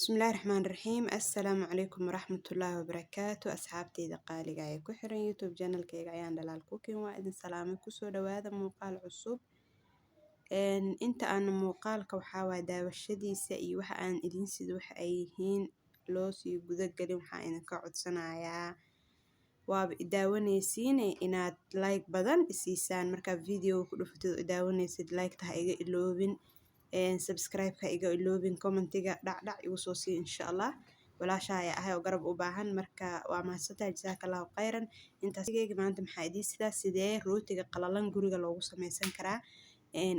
Bismillahi Raxmaani Raxiim. Assalaamu calaykum waraxmatullaahi wabarakaatu. Asxaabteyda qaaliga ee ku xiran YouTube channelkayga Ayaan Dhalaal Cooking, waa idin salaamay. Kusoo dhawaada muuqaal cusub. Inta aan muuqaalka, waxaa waaye, daawashadiisa iyo waxa aan idin sido waxa ay yihiin loo sii guda gelin, waxaan idinka codsanayaa, waaba i daawanaysiine, inaad like badan isiisaan. Markaa video ku dhufatid oo i daawanaysid, like-ta ha iga iloobin, subscribe-ka iga iloobin, commentiga dhacdhac igu soo sii, insha Allah. Walaasha ayaa ahay oo garab u baahan. Marka waa mahadsantahay, jazaaka Allahu khayran. Intaas maanta maxaa idiin sidaa? Sidee rootiga qalalan guriga loogu sameysan karaa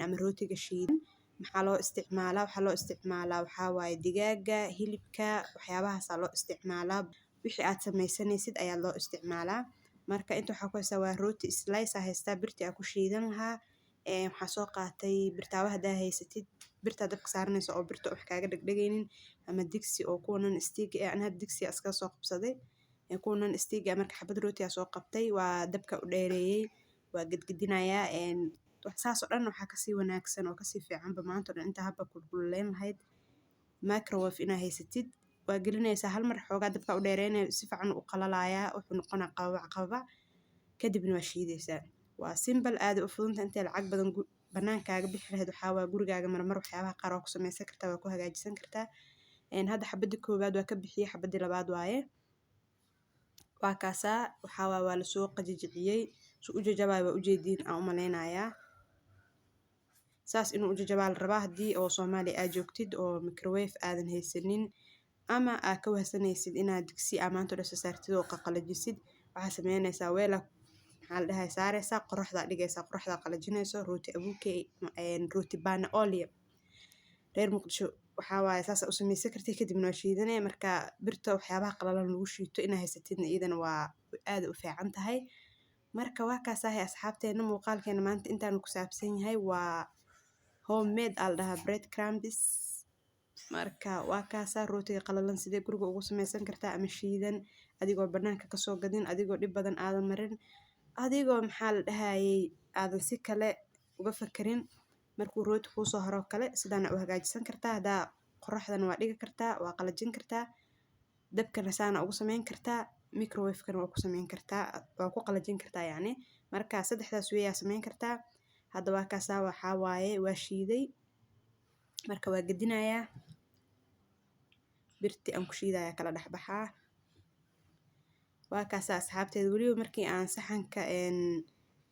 ama rootiga shiidan? Maxaa loo isticmaalaa? Waxaa loo isticmaalaa, waxaa waaye, digaaga, hilibka, waxyaabahaasaa loo isticmaalaa. Wixii aad sameysanaysid ayaa loo isticmaalaa. Marka inta waxaa ku haystaa waa rooti slice aa haystaa, birtii aa ku shiidan lahaa. Waxaa soo qaatay birtaawa. Haddaa haysatid birtaa dabka saaranaysa oo birta wax kaaga dhegdhegaynin, ama digsi oo kuwa non stick ah. Ani hadda digsi iskaga soo qabsaday, kuwa non stick ah. Marka xabad rooti aa soo qabtay, waa dabka u dheereeyay, waa gedgedinayaa. Saas oo dhan waxaa kasii wanaagsan oo kasii fiicanba, maanta oo dhan intaa habba kulkuleyn lahayd, microwave inaa haysatid, waa gelinaysaa hal mar. Xoogaa dabka u dheereynaya, si fiican u qalalayaa, wuxuu noqonaa qababac qababac, kadibna waa shiidaysaa. Waa simple, aad u fududta. Intay lacag badan banaankaaga bixi lahayd, waxaa waa gurigaaga marmar waxyaabaha qaar waa ku sameysan kartaa, waa ku hagaajisan kartaa. Hadda xabadii koowaad waa ka bixiyey, xabadii labaad waaye. Waa kaasaa, waxaa waa lasoo qajijiciyey. Su u jajabaayo waa ujeediin aan u maleynayaa. Saas inuu u jajabaa la rabaa. Haddii oo Soomaaliya aad joogtid oo microwave aadan haysanin, ama aad ka wahsanaysid inaad digsi aa maanta dhan soo saartid oo qaqalajisid, waxaa sameynaysaa weela, maxaa la dhahay, saaraysaa, qoraxdaa dhigaysaa, qoraxdaa qalajinayso. Rooti abuukey, rooti bana olio, reer Muqdisho waxaa waaye, saas u sameysan kartid, kadibna waa shiidanee. Marka birta waxyaabaha qalalan lagu shiito inaa haysatidna, iyadana waa aad u fiican tahay. Marka waa kaasahay, asxaabteena, muuqaalkeena maanta intaanu ku saabsan yahay waa homemade aa la dhahaa bread crumbs. Marka waa kaasaa, rootiga qalalan sidee guriga ugu sameysan kartaa ama shiidan, adigoo banaanka kasoo gadin, adigoo dhib badan aadan marin, adigoo, maxaa la dhahayay, aadan si kale uga fakarin. Markuu rooti kuusoo haro kale, sidaana u hagaajisan kartaa. Haddaa qoraxdana waa dhigi kartaa, waa qalajin kartaa, dabkana saana ugu sameyn kartaa, microwave-kana waa ku sameyn kartaa, waa ku qalajin kartaa yacni. Marka saddexdaas weeyaa sameyn kartaa. Hadda waa kaasaa, waxaa waaye, waa shiiday. Marka waa gedinayaa, birti aan ku shiidaya kala dhexbaxaa. Waa kaasaa, asxaabteeda. Weliba markii aan saxanka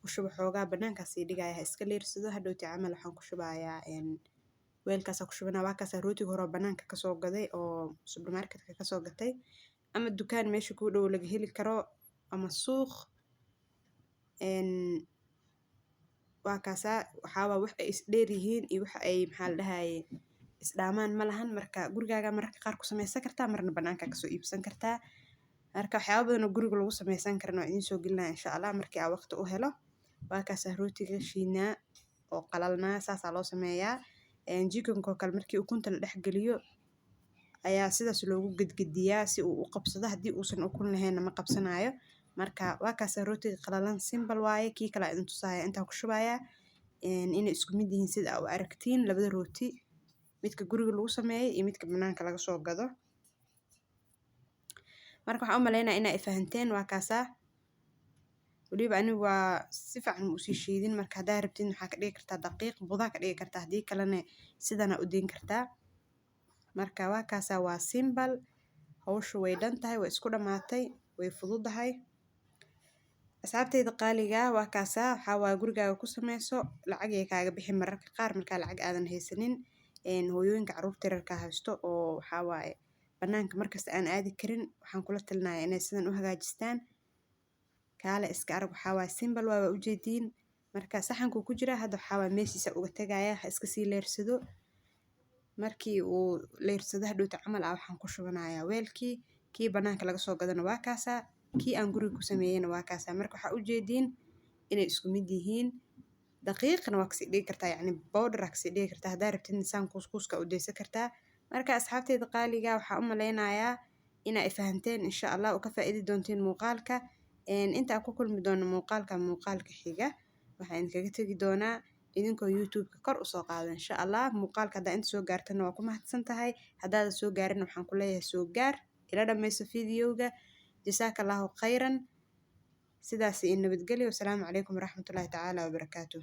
ku shubo, xoogaa banaankaas sii dhigaya, ha iska leersado. Hadhowti camal waxaan ku shubayaa weelkaasa ku shubanaa. Waa kaasaa, rootiga hore oo banaanka kasoo gaday oo supermarketka kasoo gatay, ama dukaan meesha kuu dhow laga heli karo, ama suuq. Waa kaasaa, waxaa waa wax ay isdheer yihiin iyo waxa ay, maxaa la dhahaye, isdhaamaan ma lahan. Marka gurigaaga mararka qaar ku sameysan kartaa, marna banaanka kasoo iibsan kartaa. Marka waxyaaba badan oo guriga lagu sameysan karana waa idiin soo gelinaya, insha Allah, markii aan waqti u helo. Waa kaasaa, rootiga shiidnaa oo qalalnaa saasaa loo sameeyaa. Chickenka oo kale, markii ukunta la dhex geliyo ayaa sidaas loogu gedgediyaa si uu u qabsado. Haddii uusan ukun lahaynna, ma qabsanayo. Marka waa kaasaa, rootiga qalalan simple waaye. Kii kale idin tusaaya, intaan ku shubayaa inay isku mid yihiin, sida aa u aragtiin labada rooti, midka guriga lagu sameeyay iyo midka banaanka laga soo gado. Marka waxaan u maleynayaa inaa i fahanteen. Waa kaasaa. Waliba anigu waa si fiican ma usii shiidin. Marka haddaa rabtid, waxaa ka dhigi kartaa daqiiq budaa ka dhigi kartaa, haddii kalena sidana u deyn kartaa. Marka waa kaasaa, waa simple. Hawshu way dhan tahay, way isku dhamaatay, way fududahay. Asxaabtayda qaaliga, waa kaasaa. Waxaa waaye, gurigaaga ku sameyso, lacag ay kaaga bixin mararka qaar markaa lacag aadan haysanin. Hooyooyinka carruurta yararka haysto oo, waxaa waaye, banaanka markasta aan aadi karin, waxaan kula talinayaa inay sidan u hagaajistaan. Kaale iska arag, waxaa waaye, simple waa ujeediin. Marka saxankuu ku jira hadda, waxaa waaye, meeshiisa uga tagaya, ha iska sii leersado. Markii uu leersado, hadhowta camal ah, waxaan ku shubanayaa weelkii. Kii banaanka laga soo gadana waa kaasaa, kii aan guriga ku sameeyeyna waa kaasaa. Marka waxaa ujeediin inay isku mid yihiin. Daqiiqna waa kasii dhigi kartaa, yacni powder aa kasii dhigi kartaa. Haddaa rabtidna, saan kuuskuuska u deysan kartaa. Marka asxaabteyda qaaliga, waxaa u maleynayaa inaa i fahanteen, insha Allah, oo ka faa'iidi doontiin muuqaalka. Inta aan ku kulmi doono muuqaalka xiga, waxaan idinkaga tegi doonaa. Idinkoo YouTube-ka kor usoo qaada, insha Allah. Muuqaalka haddaa inta soo gaartana, waa ku mahadsan tahay. Haddaada soo gaarin, waxaan ku leeyahay soo gaar, ila dhammayso videoga. Jasaaka Allahu khayran. Sidaas iyo nabadgelyo. Wasalaamu calaykum waraxmatullaahi tacaala wabarakaatuh.